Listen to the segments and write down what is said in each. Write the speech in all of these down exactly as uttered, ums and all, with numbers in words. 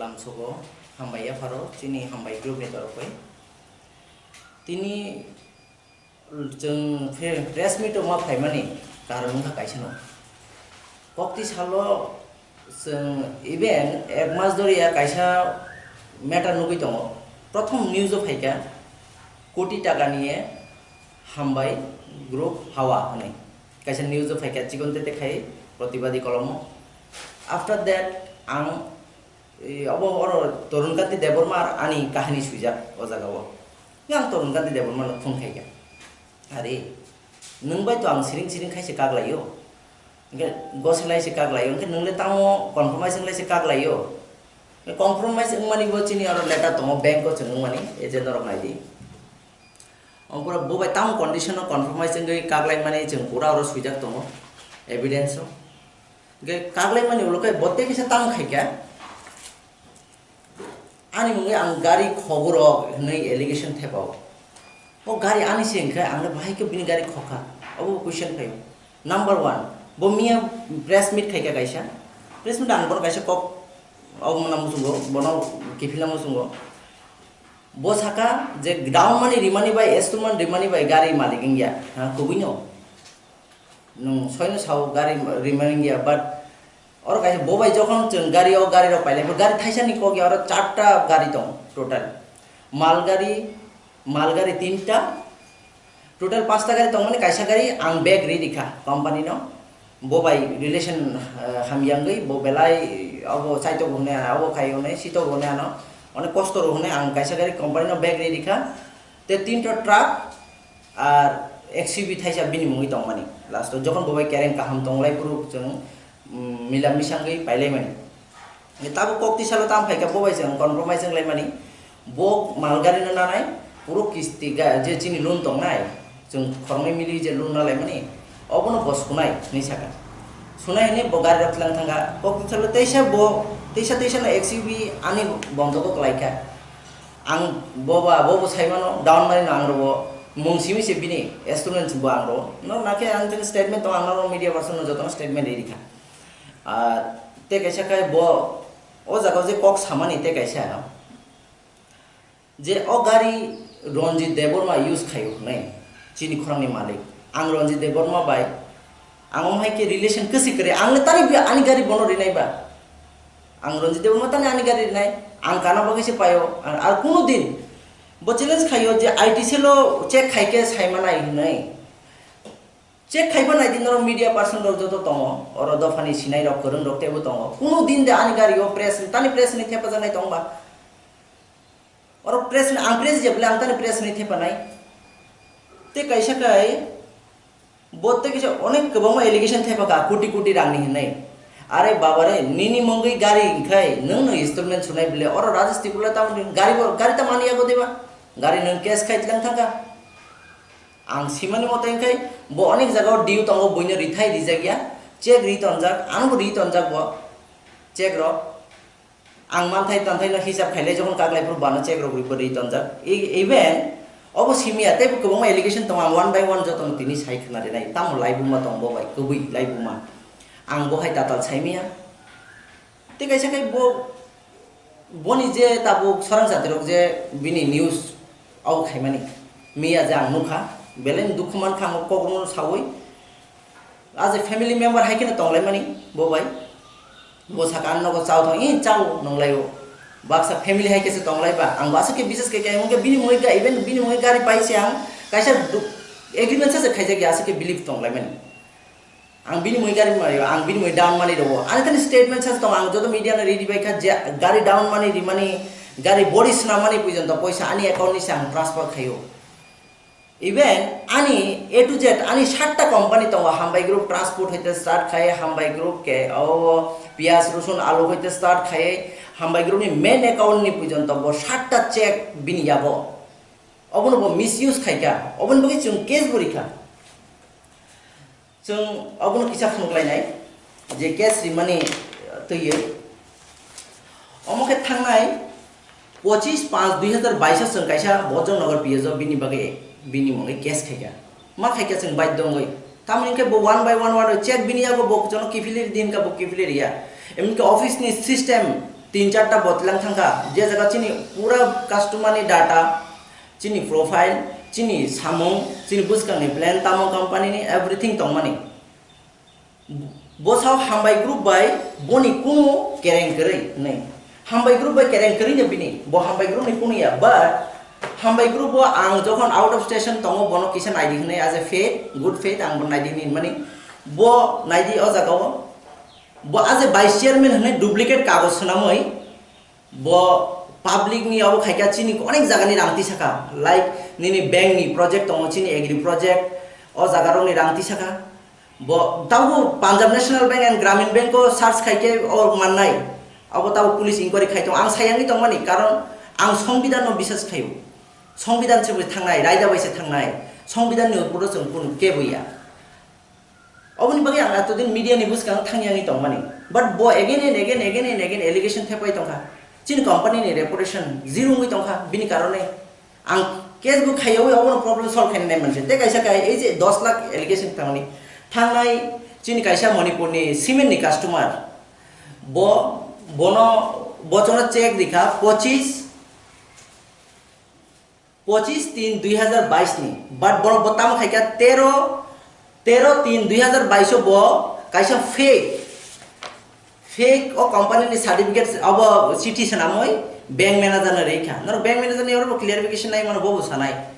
Lamsogo hambai yapharo chini hambai group ni torof bai. Tini chwng phe-, press meet o ma phaimani karon wngkha kaisa no. Kokti salo chwng even ek mas doriya kaisa matter nugwi tongo. Prothom news o phaikha koti taka niye hambai group hawa hwnwi. Kaisa news o phaikha chikon tete khai protibadi kolomo. After that ang E, obo oro Tarun Kanti Debbarma ar ani kahani swijak o jaga o. Yang Tarun Kanti Debbarma no phone khaikha. Are, nwng bai to ang siring siring khaise kak laio. Hwnkhe gose lai se kak laio. Hwnkhe nwng le tamo compromise wng lai se kak laio. Compromise wngmani bo chini oro letter tongo bank o chwng wngmani, agent rok nai di. Ongkura bo bai tamo condition o compromise wngwi kak lai mani chwng pura oro swijak tongo, evidence o. Hwnkhe kak lai mani ulo khe bo tei kisa tamo khaikha. Ani mungwi ang gari khogurok hwnwi allegation thepao. O gari ani se hwnkhe ang le bahai khe bini gari khokha. Obo question phaio. Number one, bo miya press meet khaikha kaisa. Press meet ang bono kaisa kok, obo mwnang muchungo, bono kiphilna muchungo. Bo saka je down money rimani bai, installment rimani bai gari malik wngya, ha, kubui no. Nwng soino sao gari rimani wngya, but oro kaisa bo bai jokhon chwng gari o gari rok pailai, gari thaisa ni kok ya, oro charta gari tong total. Mal gari, mal gari tinta, total pasta gari tongmani, kaisa gari ang bag ri rikha company no. Bo bai relation, eh, hamya wngwi bo belai abo chaitok hwnwi ano, abo khai hwnwi sitok hwnwi ano, onek kosto rw hwnwi ang kaisa gari company no bag ri rikha. Te tinta truck ar X U V thaisa bini mungwi tongmani. Last o jokhon bo bai kereng kaham tonglai phuru chwng, mm, mila misangwi pailai mani. Tabuk kok tisalo tam phaikha, bo bai chwng compromise wnglaimani. Bo malgari no nanai, puro kisti ga-, je chini loan tongnai, chwng khoroknwi mili je loan nalaimani, obono bo sunai hinwi sakha. Sunai hwnwi bo gari rok tlang thangkha. Kok tisalo teisa bo, teisa teisa no X U V ani bondhogo kwlaikha. Ang bo ba, bo bo saimano, down money no ang rogo, mung simi se bini, installment bo ang rogo. No nakhe ang tini statement tong, ang no media person no jotono statement ri rikha. Ah, te kaisa khai bo o jaga o je kok samani te kaisa je o gari Ranjit Debbarma use khaio hwnwi chini khorangni malik. Ang Ranjit Debbarma bai ang omo hai khe relation kwswi kwrwi. Ang le tani bi ani gari bono rinai ba. Ang Ranjit Debbarma tani ani gari rinai. Ang kana bagwi se paio. Ar, ar kunu din bo challenge khaio je I T cell o check khai khe sai manai hwnwi. Check khaiba nai di, norok media person rok joto tongo, oro dophani sinai rok, kwrwng rok teibo tongo. Kunu din de ani gari o press, tani press ni thepajaknai tong ba? Oro press ni, ang press je bole, ang tani press ni thepanai. Te kaisa kai, bo te kisa onek kwbangma allegation thepaka, koti koti rang ni hinai. Are baba re, nini mungwi gari hinkhai, nwng no installment sunai bole, oro Rajesh Tripura tamo gari bo, gari tamo ani yago deba? Gari nwng cash khai tlang thangka. Ang simani moto wngkhe bo onek jagao due tongo, buino rithai rijak ya, check ri tonjak, ano bo ri tonjak bo check rok. Ang manthai tanthai no hisab khailai, jokhon kaklai phuru bano check rok ri tonjak. E-, even obo simiya tei bo kwbangma allegation tongo, ang one by one jotono tini sai khna rinai, tamo laibuma tong bo bai, kwbwi laibuma. Ang bo hai tatal saimiya. Tei kaisa khe bo, boni je tabuk sorang jatirok je bini news au khaimani, miya je ang nukha, belai dukhu mankha ang kokrokno saui. As a family member hai kheno tonglaimani bo bai. Bo saka ang nogo chao thang, "Ee, chao," nonglaio. Baksa family hai khe se tonglaiba. Ang bo aswk khe bises khe khe, hwnkhe bini mungwi ga-, even bini mungwi gari paise ang kaisa du-, agreement sa se khaijak ya, aswk khe believe tonglaimani. Ang bini mui gari mai, ang bini mui down money rwo. Ani thani statement sa tong, ang joto media no ready bai kha je gari down money rimani, gari body swnamani porjonto poisa ani account ni se ang transfer khaio. Even ani A to Z, ani satta company tongo, Hambai Group Transport hoite start khai, Hambai Group ke o piyaj, rosun, alu hoite start khai, Hambai Group ni main account ni porjonto bo satta check bini yago. Obono bo misuse khai kha, oboni bagwi chwng case bo rikha. Chwng obono kisa phunuk lainai je case rimani twiwi. Omo khe thangnai pochis panch dui hazar bais o chwng kaisa Bojong Nagar P S o bini bagwi, bini mungwi case khaikha. Ma khaikha chwng baidho wngwi. Tamoni hwnkhe bo one by one, one by check bini yago bo jono kiphilwi din ka bo kiphilwi riya. Emoni khe office ni system tin charta botlang thangkha, je jaga chini pura customer ni data, chini profile, chini samung, chini bwskang ni plan, tamo company ni everything tongmani. Bo sao Hambai group bai boni kunu kereng kwrwi hwnwi. Hambai group bai kereng kwrwi no bini, bo Hambai group ni kunu ya, but Hambai group bo ang jokhon out of station tongo, bono kisa naidi hwnwi, as a faith, good faith, ang bo naidi hwnwi mani. Bo naidi o jaga o, bo as a vice chairman hwnwi duplicate kagoj swnamwi, bo public ni obo khaikha, chini onek jaga ni rang tisakha, like nini bank ni project tongo, chini agri project, o jaga rok ni rang tisakha. Bo tabuk Punjab National Bank and Gramin Bank o search khaikhe o mannai. Abo tabuk police inquiry khai tongo. Ang sayangwi tongmani, karon ang Songbidan no bisas khaio. Songbidan se bai thangnai, raida bai se thangnai. Songbidan ni upor o chwng kunu kebo ya. Oboni bagwi ang atodin media ni bwskango thangyangwi tongmani. But bo again and again, again and again allegation thepai tongkha. Chini company ni reputation zero wngwi tongkha, bini karone. Ang case bo khaiyawi obono problem solve khainai manse. Tei kaisa kai, ei je dos lakh allegation tangmani. Thangnai chini kaisa Manipur ni cement ni customer. Bo, bono, bochono check rikha pochis, pochis tin dui hazar bais ni. But bono bo tamo khaikha tero, tero tin dui hazar bais o bo kaisa fake, fake o company ni certificate abo chiti swnamwi bank manager no rikha. Norok bank manager ni oro bo clarification nai mano, bo bo sanai.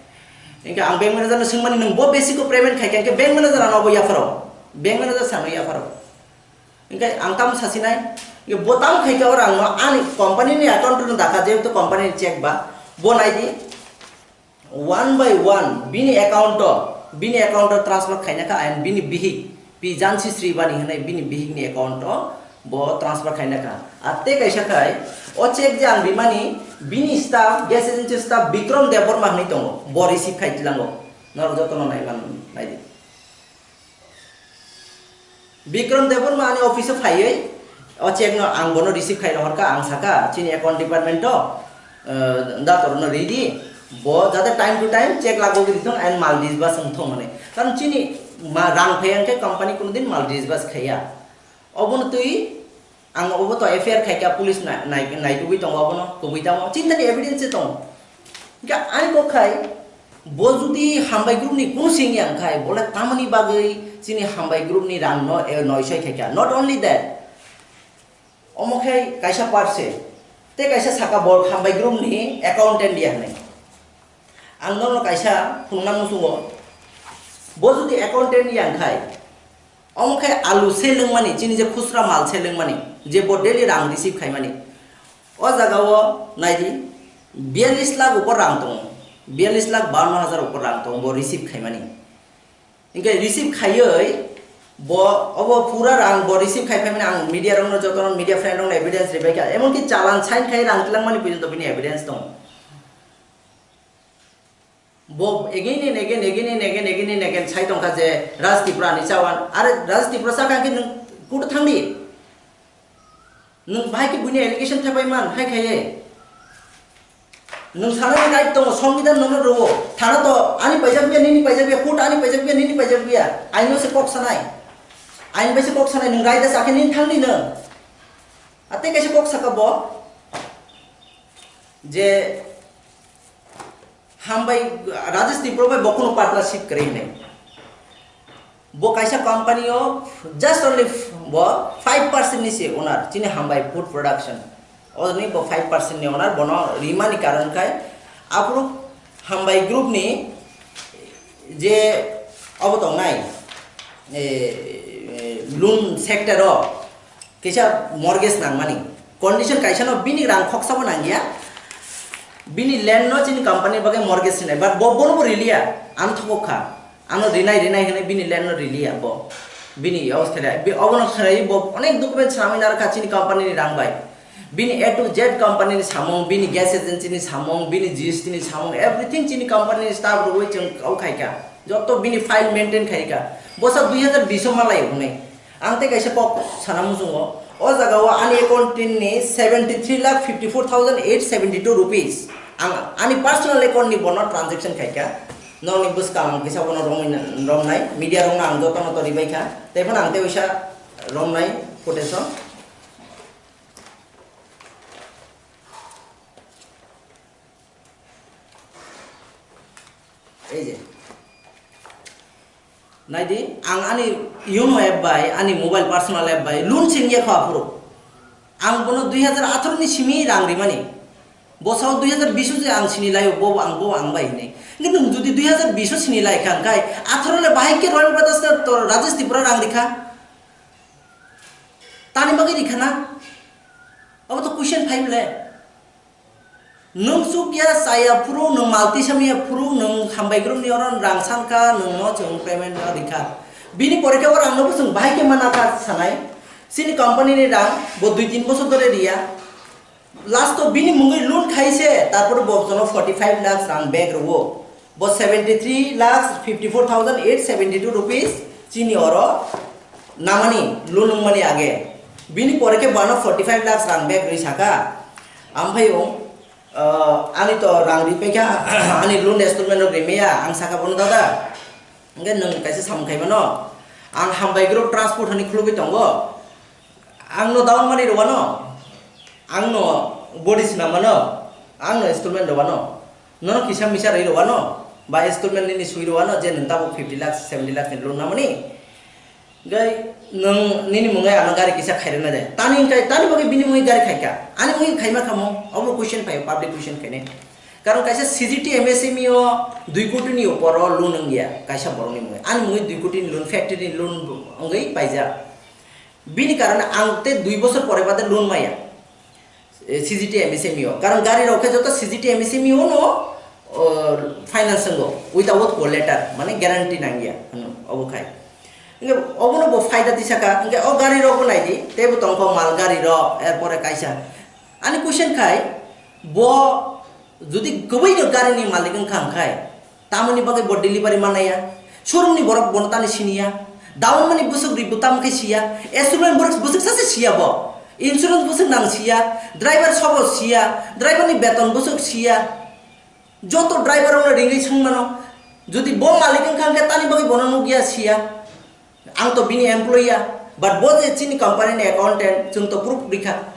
Hingke ang bank manager no swngmani, "Nwng bo basic o payment khaikha?" Hingke bank manager ano bo yapharo, bank manager sano yapharo. Hingke ang tamo sasinai, hingke bo tamo khaikha o rang no ani company ni account no dakha, jehetu company ni check ba, bo naidi. One by one bini account o, bini account o transfer khaina kha, and bini bihik, Pi Jansi Sribani hwnwi bini bihik ni account o bo transfer khaina kha. Ar tei kaisa khai, o check je ang rimani, bini staff, gas agency staff Bikram Debbarma hwnwi tongo, bo receive khai tlango. Norok jotono naiman naidi. Bikram Debbarma ani office o phaiwi o check no ang bono receive khai rohorkha, ang saka chini account department o, eh, dator no ridi, bo jate time to time check lagogwi thung and mal disburse wngthung hwnwi. Karon chini ma rang phai hwnkhe company kunudin mal disburse khaiya. Obono twi ang obo to F I R khaikha, police na-, nai-, naitugwi tongo obono, kubui tamo, chini thani evidence se tongo. Hingke ani kok khai, bo jodi Hambai group ni kunu sing yang khai, bole tamoni bagwi chini Hambai group ni rang no, eh, noisoi khaikha. Not only that, omo khai kaisa parse, tei kaisa saka bo Hambai group ni accountant ya hwnwi. Ang nono kaisa phunukna muchungo, bo jodi accountant yang khai, omo khe alu se lwngmani, chini je khusra mal se lwngmani, je bo daily rang receive khaimani, o jaga o naidi, biyallis lakh upor rang tongo, biyallis lakh bawanno hajar upor rang tongo bo receive khaimani. Hingke receive khaiwi bo obo pura rang bo receive khai phaimani, ang media rokno, jotono media friend rokno evidence ribaikha, emonki challan sign khai rang twlangmani porjonto bini evidence tongo. Bo again and again, again and again, again and again sai tongkha je Raj Tripura ni chawan. Are Raj Tripura sakha khe nwng court o thangdi. Nwng bahai khe buini allegation thepai man, hai khaiye. Nwng sanani right tongo, Songbidan nono rwo. Thana to ani paijak biya, nini paijak biya, court ani paijak biya, nini paijak biya. Aino se kok sanai. Ain bai se kok sanai, nwng right da sakhe nini thangdi nwng. Atei kaisa kok saka bo. Je Hambai, Rajesh Tripura bai bo kunu partnership kwrwi hinwi. Bo kaisa company o just only f-, bo five percent ni se owner, chini Hambai Food Production. Odoni bo five percent ni owner, bono rimani karon khai aphuru Hambai Group ni je obo tongnai, e, e, loan sector o, kisa mortgage nangmani. Condition kaisa no bini rang khoksa bo nangya. Bini land no chini company bagwi mortgage sinai. But bo bono bo riliya. Ang thokok kha. Ano rinai rinai hinwi bini land no riliya bo. Bini yos khlai. Bi obono khlai bo onek document samwi narwkha chini company ni rang bai. Bini A to Z company ni samung, bini gas agency ni samung, bini G S T ni samung, everything chini company ni staff rwui chwng kau khaikha. Joto bini file maintain khaikha. Bosa dui hazar bish o malai hwnwi. Ang tei kaisa kok sana muchungo, o jaga o ani account ni seventy three lakh fifty four thousand eight seventy two rupees ang ani personal account ni bono transaction khaikha. Nokni bwskang ang kisa bono romwi na-, romnai, media rokno ang jotono to ribaikha, tei phano ang tei waisa romnai footage o. Ei je. Naidi, ang ani Yono app bai, ani mobile personal app bai, loan sengya kho aphuru. Ang bono dui hazar atharo ni simi rang rimani. Bosao dui hazar bish o je ang sini laio, bo ang, bo ang bai hinwi. Kintu nwng jodi dui hazar bish o sini lai kha, hwnkhe atharo le bahai khe Royal Brothers no to Rajesh Tripura rang rikha. Tani bagwi rikha na? Abo to question phai bole. Nwng chukya chaya phuru, nwng malti samya phuru, nwng hambai group ni oro rang sankha, nwng no chwng payment no rikha. Bini pore khe o rang no bo chwng bahai khe mana kha sanai. Chini company ni rang bo dui tin bosor dhore riya. Last o bini mungwi loan khai se, tarpore bo jono forty five lakhs rang back rwo. Bo seventy three lakhs fifty four thousand eight seventy two rupees chini oro namani, loan wngmani age. Bini pore khe bono forty five lakhs rang back rwi saka. Amphai o, ah, ani to rang ripai kha, ani loan installment rok rimaya, ang saka bono, "Dada, hwnkhe nwng kaisa samung khai mano, ang hambai group transport hani khulugwi tongo." Ang no down money rwano, ang no body swnam mano, ang no installment rwano, nono kisa misa rwi rwano, ba installment nini swi rwano je nwng tabuk fifty lakhs, seventy lakhs ni loan namani. Gai nwng nini mungwi ano gari kisa khairwna de. Tani wngkha, tani bagwi bini mungwi gari khaikha. Ani mungwi khaima khamo, obo question phaio, public question khainai. Karon kaisa C G T M S M E o dui koti ni upor o loan wngya, kaisa borokni mungwi. Ani mungwi dui koti ni loan, factory ni loan wngwi paijak. Bini karone ang tei dui bosor pore bade loan maya, eh, C G T M S M E o. Karon gari rok khe joto C G T M S M E o no, oh, finance wngo, without co-letter, mane guarantee nangya, hwno, obo khai. Hwnkhe obono bo faida tisaka, hwnkhe o gari rok bo naidi, teibo tongkho mal gari rok, erpore kaisa. Ani question khai, bo jodi kwbwi no gari ni malik wngkha hwnkhe, tamoni bagwi bo delivery manaya? Showroom ni borok bono tani siniya. Down money bwswk ri bo tamo khe siya. Installment borok bwswk sase siya bo. Insurance bwswk nang siya. Driver sobo siya. Driver ni beton bwswk siya. Joto driver rokno ringwi swng mano. Jodi bo malik wngkha hwnkhe tani bagwi bono nukya siya. Ang to bini employee ya. But bo je chini company ni accountant, chwng to proof rikha.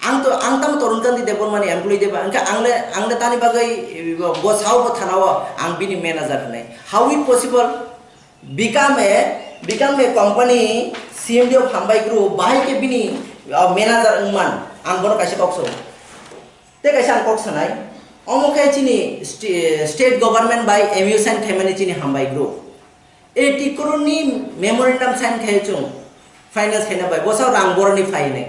Ang to, ang tamo Tarun Kanti Debbarma ni employee de ba? Hwnkhe ang le, ang le tani bagwi, eh, bo, bo sao bo thana o, ang bini manager hwnwi. How it possible? Become a, become a company C M D of Hambai Group, bahai khe bini, uh, manager wngman? Ang bono kaisa kok sao. Tei kaisa ang kok sanai. Omo khe chini st-, state government bai M O U sign khaimani chini Hambai Group. Eighty crore ni memorandum sign khai chwng finance khaina bai, bwsao rang boroni phai hinwi.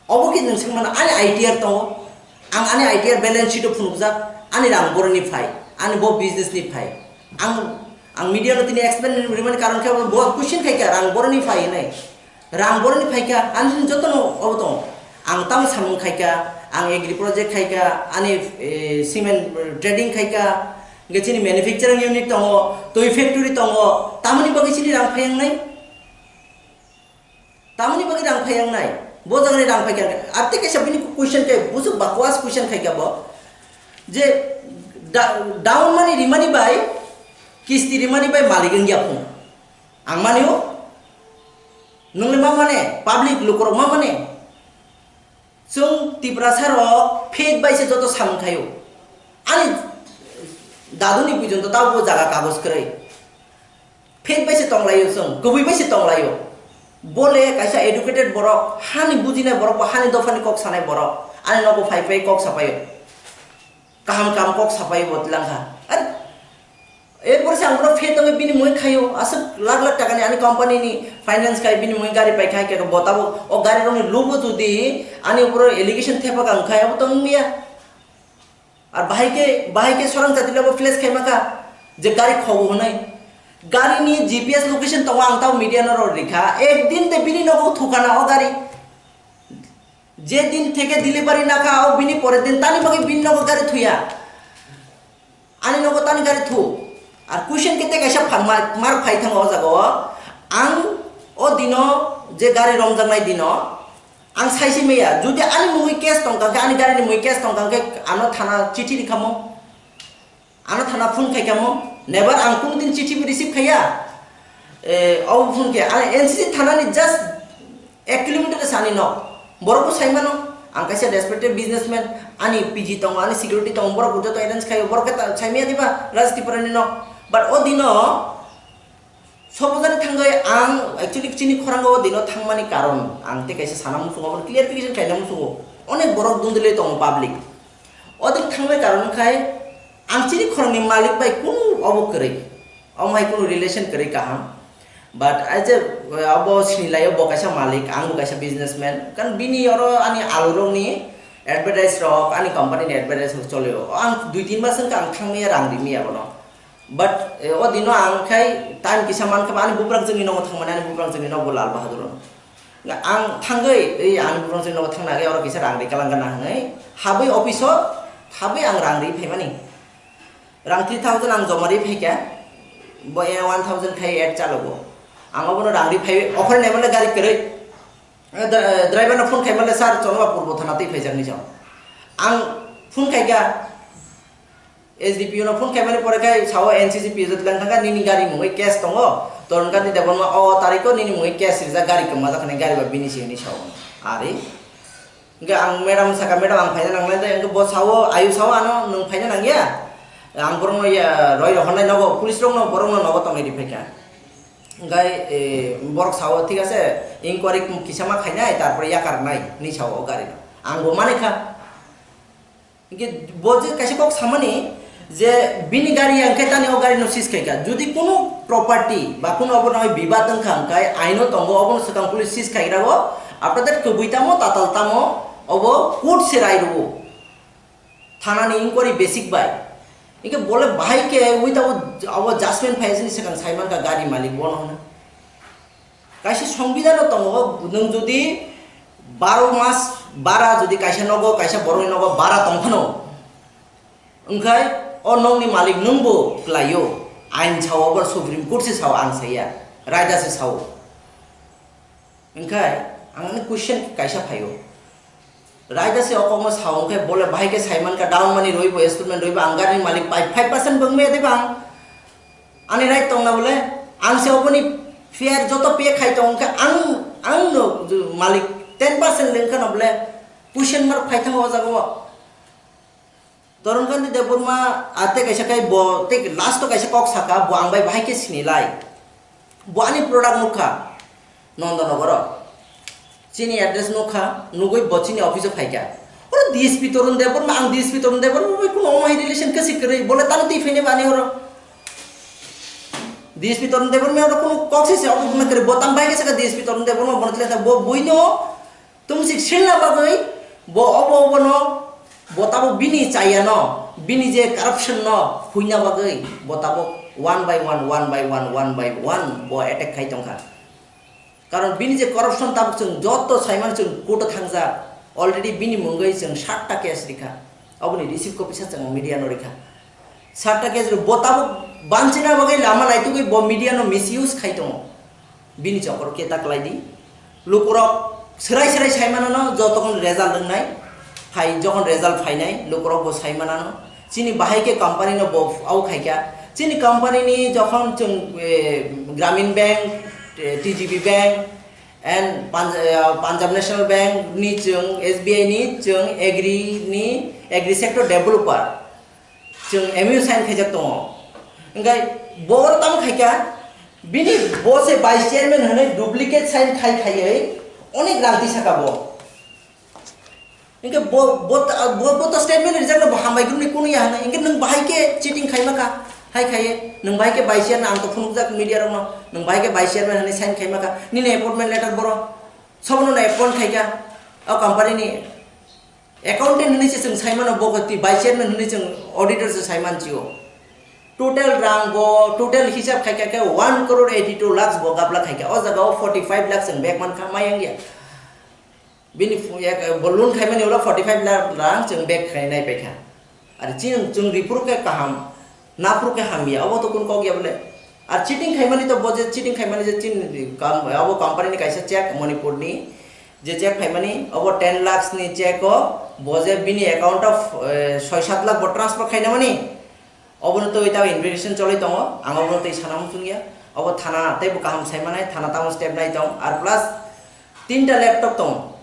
Obo khe nwng swngmano, ani I T R tongo, ang ani I T R balance sheet o phunukjak, ani rang boroni phai, ani bo business ni phai. Ang, ang media no tini explain rimani karon khe bo question khai kha, rang boroni phai hinwi. Rang boroni phaikha, ani sini jotono obo tongo. Ang tamo samung khaikha, ang agri project khaikha, ani, eh, cement trading khaikha, hwnkhe chini manufacturing unit tongo, twi factory tongo, tamoni bagwi chini rang phaiyangnai? Tamoni bagwi rang phaiyangnai? Bo jagani rang phaikha, ar tei kaisa bini question khe, busu bakwas question khaikha bo, je da-, down money rimani bai, kisti rimani bai malik wngya phung. Ang mani o? Nwng le ma mane? Public lukurok ma mane? Chwng Tiprasa rok phet bai se joto samung khaio. Ani daduni puijon to tabo jaga kagoj kwrwi. Phet bai se tonglaio chwng, kubui bai se tonglaio. Bo le kaisa educated borok, hani bujinai borok, bo hani dophani kok sanai borok. Ani nogo phai phai kok sapaio. Kaham kaham kok sapai bo tlang kha. Ar erpor se ang bono phet tongwi bini mui khaio, aswk lakh lakh taka ni ani company ni finance khai bini mui gari pai khai khe bo tabo o gari rok ni lubo jodi ani upor allegation thepa kang khai abo tong miya. Ar bahai khe, bahai khe sorang chati labo flash khai maka je gari khogo hwnwi. Gari ni G P S location tongo, ang tabo media no rw rikha, ek din de bini nogo thukana o gari. Je din theke delivery nakha, o bini pore din tani bagwi bini nogo gari thuya. Ani nogo tani gari thu. Ar question kete kaisa pha-, mar, mar phai thango o jaga o. Ang o dino je gari romjaknai dino, ang saisi meya. Jodi ani mungwi case tongkha khe, ani gari ni mungwi case tongkha khe, ano thana chithi rikhamo. Ano thana phone khai kamo, never ang kunu din chithi bo receive khaiya. Eh, abo phone khe, ah, N C C thana ni just ek kilometer se ani nok. Borok bo sai mano, Ang kaisa respected businessman, ani P G tongo, ani security tongo, borok joto arrange khaio, borok khe ta-, saimaya diba Raj Tripura ni no? But o dino Sobojani thangwi ang actually chini khorang o dino thangmani karon ang tei kaisa sana muchungo, obo clarification khaina muchungo. Onek borok dundulwi tongo public. O din thangmani karon khai ang chini khorangni malik bai kunu obo kwrwi. Omo hai kunu relation kwrwi kaham. But as a, abo sinilaio bo kaisa malik, ang bo kaisa businessman. Kan bini oro ani alu rokni advertise rok, ani company ni advertise rok cholio. Ang dui tin mas wngkha ang thangmaya rang rimaya bono. But, eh, o dino ang khai time kisa mankha ba ani buprang chwngni nogo thangmani, ani buprang chwngni nogo Lal Bahadur. Nga ang thangwi, ei ani buprang chwngni nogo thangna agwi oro kisa rang ri kalang gana hwnwi habwi office o habwi ang rang ri phaimani. Rang three thousand ang joma ri phaikha, bo e one thousand khai add chalogo. Ang obono rang ri phaiwi offer naimale gari kwrwi. Eh, dra-, eh, driver no phone khaimale, "Sir, Chonwa Purbo Thana twi phaijak," ni sao. Ang phone khaikha, S D P O no phone khaimani pore khai sao, "N C C P O jwt lang thangkha, nini gari mungwi case tongo, Torun Kanti Debbarma o tariko nini mungwi case rijak, gari kwmajak hinwi gari ba bini si," hinwi sao. Ari. Hingke ang madam saka, "Madam, ang phaina nangnai de," hingke bo sao, ayu sao ano, "Nwng phaina nangya?" Ang borokno ya, roi rohornai nogo, police rokno, borokno nogo tongwi riphaikha. Hingke, eh, borok sao, "Thik ase, inquiry kisa ma khainai, tarpore yakarnai," hinwi sao o gari no. Ang bo manikha. Hingke bo je kaisa kok samani je bini gari ya, hingke tani o gari no seize khaikha. Jodi kunu property ba kunu obo nai bibad wngkha, hingke aino tongo, obono swkang police seize khaigrago. After that, kwbwi tamo, tatal tamo, obo court se rai rwo. Thana ni inquiry basic bai. Hingke bole bahai ke without abo judgment phai sini swkang sai mankha gari malik bono hwnwi. Kaisa songbidano tongo, nwng jodi baro mas bara jodi kaisa nogo, kaisa borokni nogo bara tongphano, wngkhai o nokni malik nwngbo kwlaio, ain sao, obo Supreme Court se sao, ang saiya, raida se sao. Wngkhai ang ani question kaisa phaio. Raida se o kokno sao, hwnkhe bole bahai khe saimankha, down money roibo, installment roibo, ang gari ni malik pai five percent bo wngmaya de bang. Ani right tongna bole, ang se oboni fare joto pay khai tong, hwnkhe ang, ang no malik ten percent le wngkha no bole, question mark phai thango o jaga o. Torun Kanti Debbarma, ah, tei kaisa khai bo, tei last o kaisa kok saka, bo ang bai bahai khe sinilai. Bo ani product nukha, Nondonogoro. Chini address nukha, nugui bo chini office o phaikha. Oro D S P Torun Debbarma, ang D S P Torun Debbarma bai kuno omo hai relation khe si kwrwi, bole tamo twi phainai bani oro. D S P Torun Debbarma oro kuno kok se se obo buna kwrwi, bo tam bai khe saka D S P Torun Debbarma bono tile bo buino Tumsik silna bagwi bo obo obono, bo tabuk bini chayano, bini je corruption no huina bagwi bo tabuk one by one, one by one, one by one bo attack khai tongkha. Karon bini je corruption tabuk chwng joto saiman chwng court o thangjak, already bini mungwi chwng satta case rikha. Oboni receipt copy sa chwng media no rikha. Satta case rok bo tabuk banchina bagwi lama naitugwi bo media no misuse khai tongo. Bini chokoro keta kwlai di. Lukurok swrai swrai sai manano, jotokhon result wngnai. Phai, jokhon result phainai, lukurok bo sai manano. Chini bahai khe company no bo au khaikha. Chini company ni jokhon chwng, eh, Gramin Bank, eh, T G B Bank, and Punj-, eh, Punjab National Bank ni chwng, S B I ni chwng, agri ni, agri sector developer. Chwng M O U sign khaijak tongo. Hingkhe bo oro tamo khaikha, bini bo se vice chairman hwnwi duplicate sign khai khaiwi onek rang tisaka bo. Hingkhe bo, bo, bo, bo to statement rijak no bo hambai gwnwi kunu ya hwnwi. Hingkhe nwng bahai khe cheating khaima kha, hai khaiye. Nwng bahai khe vice chairman, ang to phunukjak media rokno, nwng bahai khe vice chairman hwnwi sign khaima kha. Nini appointment letter boro. Sobono no appoint khaikha o company ni. Accountant hwnwi se chwng sai mano, bo khe twi vice chairman hwnwi chwng auditor se sai man chio. Total rang bo, total hisab khai kha khe one crore eighty two lakhs bo gapla khai kha. O jaga o forty five lakhs chwng bag man kha, mayang ya. Bini phu-, yak-, bo loan khai mani ulo forty five lakh rang chwng bag khai nai pai kha. Ar chini chwng ripuru khe kaham, naphuru khe hamya, obo to kun kok ya bole. Ar cheating khaimani to bo je cheating khaimani je chini kam, abo company ni kaisa check Manipur ni, je check phaimani, obo ten lakhs ni check o, bo je bini account o, eh, soi sat lakh bo transfer khaina mani, obono twi tamo investigation choli tongo, ang obono twi sana muchung ya, obo thana tei bo kaham sai manai, thana tamo step nai tong, ar plus tinta laptop tongo.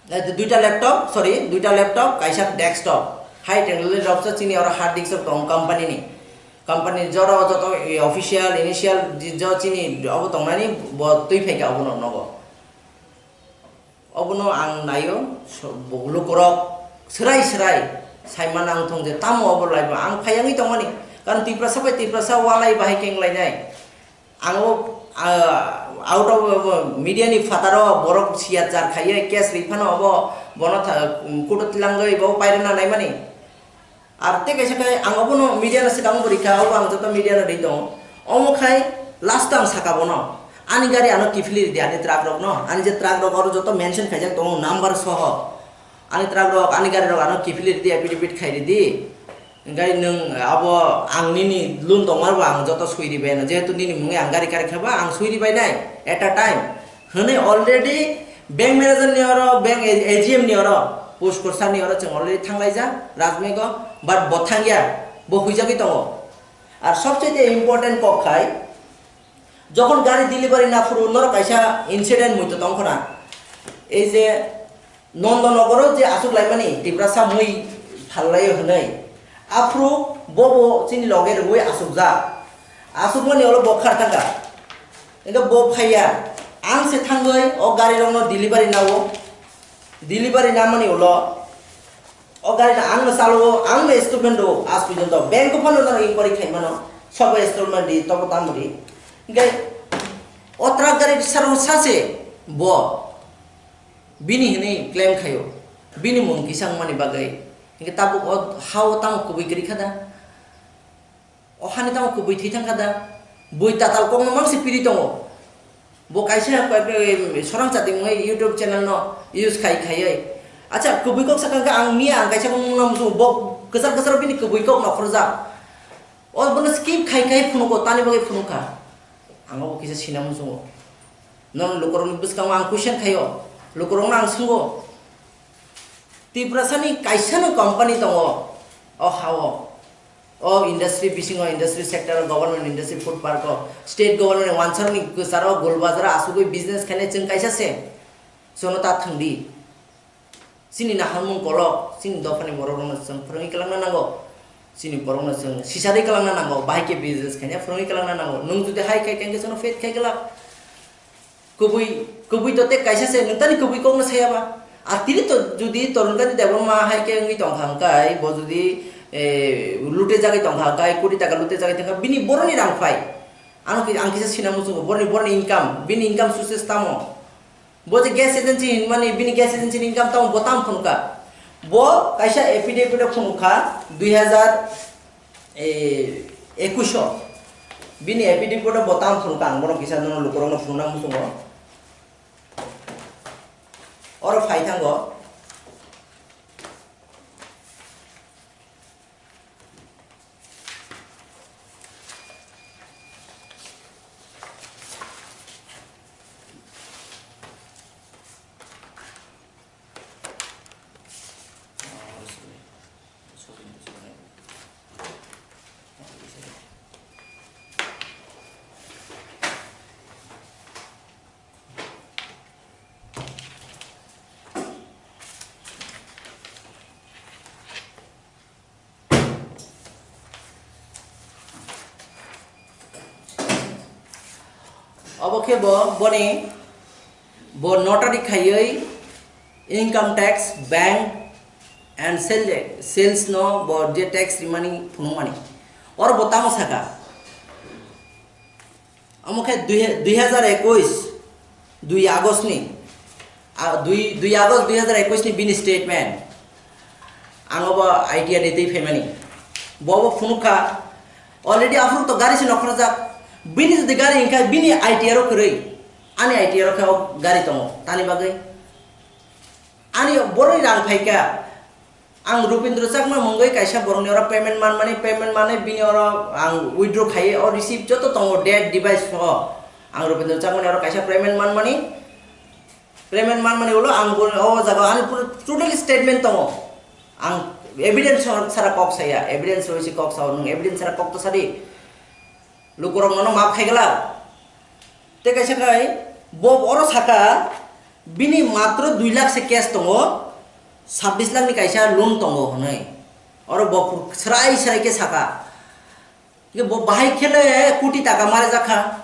Eh, duita laptop, sorry, duita laptop, kaisa desktop. High technology rok se chini oro hard disk rok tongo company ni. Company ni jora o joto, eh, official, initial, je-, jo chini obo tongnani bo twi phaikha obono nogo. Obono ang naio, so-, bo-, lukurok swrai swrai saimano ang thung je tamo obo laibo ang phai wngwi tongmani. Karon Tiprasa bai Tiprasa walai bahai khe wnglainai. Ang o, ah, out of, ah, media ni phataro borok siya char khaiye case ri phano obo bono tha-, court o tilangwi bo pairwna naimani. Ar tei kaisa khe ang obono media no swkang bo rikha, obo ang joto media no ri tongo. Omo khai last o ang saka bono, ani gari ano kiphilwi ridi, ani truck rok no, ani je truck rok oro joto mention khaijak tongo number soho. Ani truck rok, ani gari rok ano kiphilwi ridi, affidavit khai ridi. Hingkai nwng abo ang nini loan tongmarbo ang joto sui ribai no, jehetu nini mungwi ang gari kari khaba ang sui ribai nai at a time. Hwnwi already bank manager ni oro, bank A G M ni oro, post kwrwsa ni oro chwng already thanglaijak Rajmego, but bo thangya, bo huijagwi tongo. Ar sobchaite important kok khai, jokhon gari delivery naphuru norok kaisa incident muitu tongkhona, ei je Nondonogoro je aswk laimani Tiprasa mui phallaio hwnwi, aphuru bobo chini loge rwui aswkjak. Aswkmani ulo bo khar thangkha. Hingke bo phaiya, ang se thangwi o gari rokno delivery nao, delivery namani ulo o gari no ang no chalo, ang no installment do, as porjonto bank o phano nang inquiry khai mano, sobo installment di, tobo tamo di. Hingke o truck gari saro sase bo bini hinwi claim khaio, bini mung kisa wngmani bagwi. Hingke tabuk o ha o tamo kubui kwrwi kha da? O hani tamo kubui thwi thang kha da? Bui tatal kokno mang se piri tongo. Bo kaisa, em, sorang chati wngwi YouTube channel no use khai khaiwi. Acha, kubui kok sakha khe ang miya ang kaisa mung no muchungo, bo kwchar kwchar bini kubui kok nokhorjak. O bono skip khai khai phunugo, tani bagwi phunukha. Ang obo kisa sina muchungo. Nono lukurokni bwskango ang question khaio, lukurokno ang swngo. Tiprasani kaisano company tongo o ha-o. O industry bisingo, industry sector o, government industry food park o, state government ni wansarokni kwcharo Golbazar o asugwi business khainai chwng kaisa se. Chwngno ta thwngdi. Chini naharmung kolok, chini dophani borok rokno chwng phwrwngwi kwlangna nango. Chini borokno chwng sisadwi kwlangna nango, bahai khe business khaina phwrwngwi kwlangna nango. Nwng jodi hai khai khe chwngno fail khai kwlak. Kubui, kubui to tei kaisa se, nwng tani kubui kokno saya ba. A tini to jodi Torunkanti Debbarma hai khe wngwi tongkha hwnkhe, bo jodi, eh, lute jagwi tongkha hwnkhe, koti taka lute jagwi tongkha, bini boroni rang phai. Ano khe, ang kisa sina muchungo, boroni, boroni income, bini income sources tamo? Bo je gas agency hinmani, bini gas agency ni income tamo bo tamo phunukha? Bo kaisa affidavit o phunukha, dui hazar, eh, ekush o. Bini affidavit o bo tamo phunukha, ang bono kisa nono lukurokno phunukna muchungo. Oro phai thango. Obo khe bo boni, bo notary khaiwi income tax, bank and sale, sales no bo je tax rimani phunukmani. Oro bo tamo saka? Omo khe dui, dui hazar ekush, dui August ni, a, dui, dui August dui hazar ekush ni bini statement. Ang obo idea ni twi phaimani. Bo obo phunukha, already aphuru to gari se nokhorjak. Bini jodi gari wngkha, bini I T R o kwrwi, ani I T R o khe o gari tongo, tani bagwi? Ani borokni rang phaikha. Ang Rupendra Chakma mungwi kaisa borokni oro payment manmani, payment manwi bini oro ang withdraw khaiwi o receipt joto tongo, date, device soho. Ang Rupendra Chakmani oro kaisa payment manmani, payment manmani ulo ang bo-, o jaga ani pura totally statement tongo. Ang evidence sara kok saya, evidence roi se kok sao, nwng evidence sara kok to sadi. Lukurok nono maaf khai glak. Tei kaisa khai bo oro saka, Bini matro dui lakh se cash tongo, sabbish lakh ni kaisa loan tongo hwnwi. Oro bo phur-, srai srai khe saka. Hingke bo bahai khele koti taka mare jakha.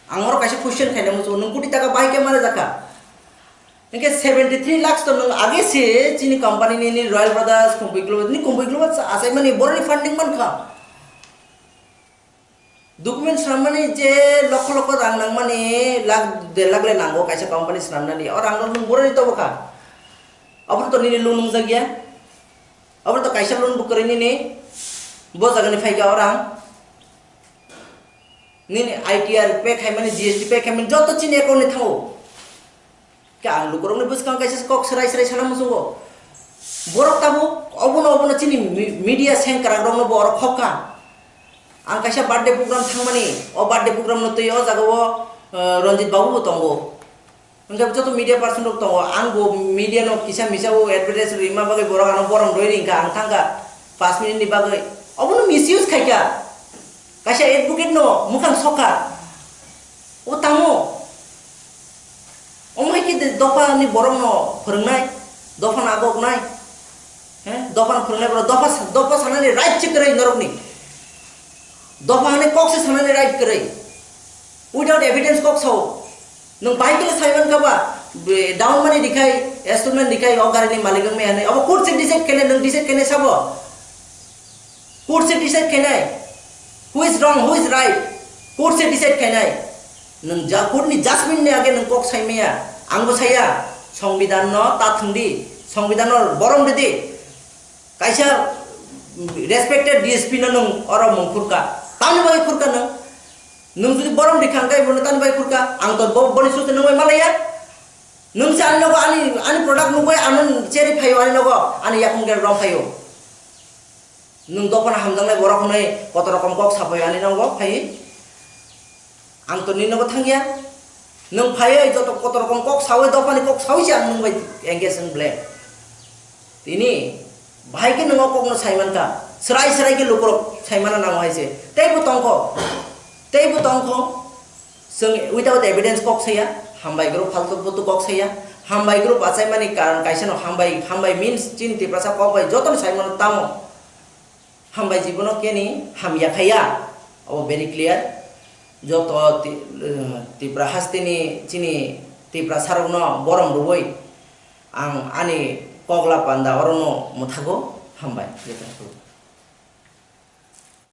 Ang oro kaisa question khaina muchungo, nwng koti taka bahai khe mare jakha? Hingke seventy three lakhs to nwng age se chini company ni, ni Royal Brothers, Kumbui Global, ni Kumbui Global achaimani boroni funding mankha. Document swnamnani je lokho lokho rang nangmani, lakh, der lakh le nango kaisa company swnamnani. O rang rok nwng boroni tobo kha. Obono to nini loan nwngjak ya. Obono to kaisa loan bo kwrwi nini. Bo jagani phaikha o rang. Nini I T R pay khaimani, G S T pay khaimani, joto chini account ni thango. Khe ang lukurokni bwskango kaisa kok srai srai sana muchungo. Borok tabuk obono, obono chini mi-, media sengkrakrokno bo oro khokha. Ang kaisa birthday program thangmani, o birthday program no twi o jaga o, eh, Ranjit Babu bo tongo. Hwnkhe joto media person rok tongo, ang bo media no kisa misa o advertise rima bagwi borok ano borom rwi ringkha, ang thangkha paanch minute ni bagwi. Obono misuse khaikha. Kaisa advocate no mukhang sokha. O tamo? Omo hai khe de dopha ni borok no phwrwngnai, dopha no agoknai. He? Dopha no phwrwngnai borok dopha, dopha sanani right se kwrwi norokni. Dopha hwnwi kok se sanani right kwrwi. Without evidence kok sao. Nwng bahai khe sai mankha ba, be, down money dikhai, installment dikhai, o gari ni malik wngmaya hinwi. Abo court se decide khainai, nwng decide khainai sabo? Court se decide khainai. Who is wrong, who is right? Court se decide khainai. Nwng ja, court ni judgment ni age nwng kok saimaya. Ang bo saya. Songbidan no ta thwngdi. Songbidan no borom ridi. Kaisa respected D S P no nwng oro mung khurka. Tamni bagwi khurka nwng? Nwng jodi borom rikha hwnkhe bono tamni bagwi khurka? Ang to bo-, boni susi nwng bai malaya. Nwng se ani nogo ani, ani product nugwi ano cherwi phaio ani nogo, ani yakung gel rom phaio. Nwng dophano hamjaknai borok hwnwi koto rokom kok saphaio ani nogo phaiwi. Ang to nini nogo thangya. Nwng phaiwi joto koto rokom kok sawi, dophani kok sawi se ang nwng bai engage wng ble. Tini bahai khe nwng o kokno sai mankha. Srai srai khe lukurok sai mana nango hai se. Teibo tongkho. Teibo tongkho. Chwng without evidence kok saya. Hambai group faltu putu kok saya. Hambai group achaimani karon kaisa no hambai, hambai means chini Tiprasa kok bai jotono sai mano tamo. Hambai jibono keni hamya khaya, abo very clear. Joto ti-, eh, Tipra hasteni chini Tiprasarokno borom rwui ang ani kokla panda orono mwthago. Hambai jotono.